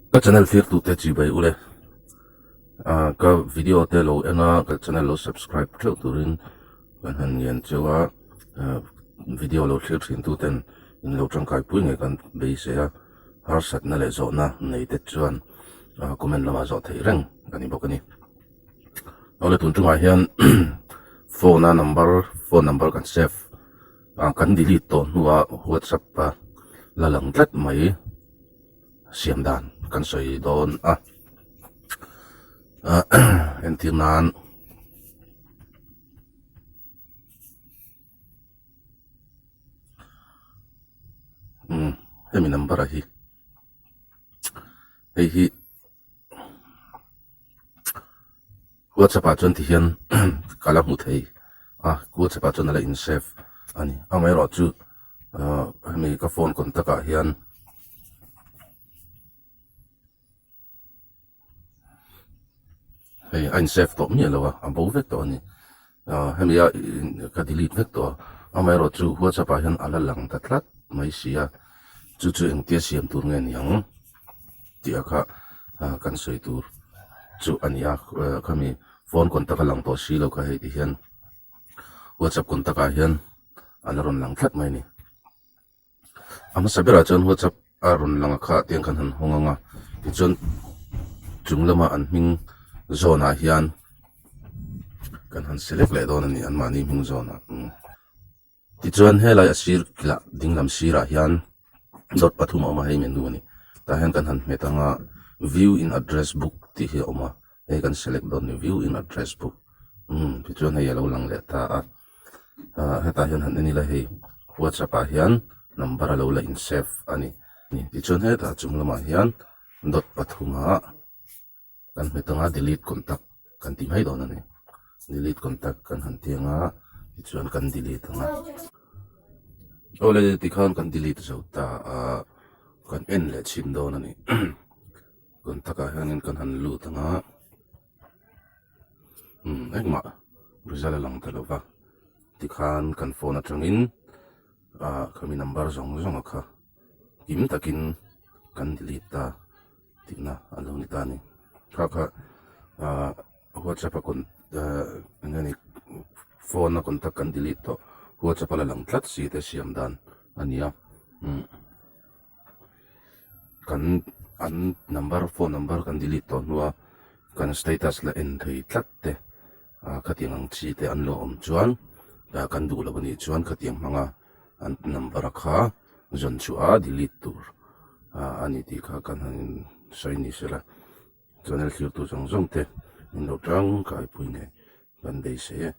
Ka channel thlir tute chi bai ule ah ka video te lo en a ka channel lo subscribe theuh turin kan han ngen cheu a ah video lo thlir thin tu ten in lo tangkai pui ngei kan beisei a harsatna leh zawhna nei te chuan ah comment lamah zawh theih reng a ni bawk a ni. Awle tun tungah hian phone a number phone number kan save ah kan delete tawh hnuah whatsapp a la lang tlat mai siam dan kan sawi dawn a ah entir nan umm hemi number a hi hei hi. Whatsapp ah chuan ti hian ka la hmu thei a whatsapp ah chuan a la in save a ni amaherawh chu ahh hemi ka phone contact ah hian hei a in save tawh miah lo a a bo vek tawh a ni ahh hemi a ka delete vek tawh a amaherawh chu whatsapp ah hian a la lang ta tlat mai si a chu chu engtia siam tur nge ni ang. Tih a kha kan sawi tur chu a ni a khami phone contact a lang tawh si lo kha hei ti hian whatsapp contact ah hian a la rawn lang tlat mai a ni. A hmasa berah chuan whatsapp a rawn lang a kha tiang khan han hawng ang a tichuan chung lama an hming zawn ah hian kan han select leh dawn a ni anmahni hming zawn ah. Tichuan helai a sir kilah dinglam sirah hian dot pathum a awm a hei menu a ni tah hian kan han hmet ang a view in address book tih hi a awm a hei kan select dawn a ni view in address book umm tichuan hei a lo lang leh ta a ah hetah hian han en ila hei whatsapp ah hian number a lo la in save a ni tichuan hetah chung lamah hian dot pathum ah. Kan hmet anga delete contact kan tih mai dawn a ni. Delete contact kan han ti anga tichuan kan delete anga. Awle tikhan kan delete zo ta a kan en leh chhin dawn a ni. Contact ah hianin kan han lut anga umm engmah result a lang ta lo va tikhan kan phone atangin ah khami number zawng zawng a kha kim takin kan delete ta. Tihna a lo ni ta a ni. Kha kha ah whatsapp a con ah eng nge ni phone a contact kan delete tawh whatsapp a la lang tlat si te siam dan a ni a umm kan an number phone number kan delete tawh hnua kan status la en thei tlat te ah khatiang ang chi te an lo awm chuan ah kan duh loh a nih chuan khatiang hmanga an number a kha zawn chhuah a delete tur a ni tih kha kan han sawi ni sela channel thlir tu zawng zawng te min lo tangkai pui ngei kan beisei e.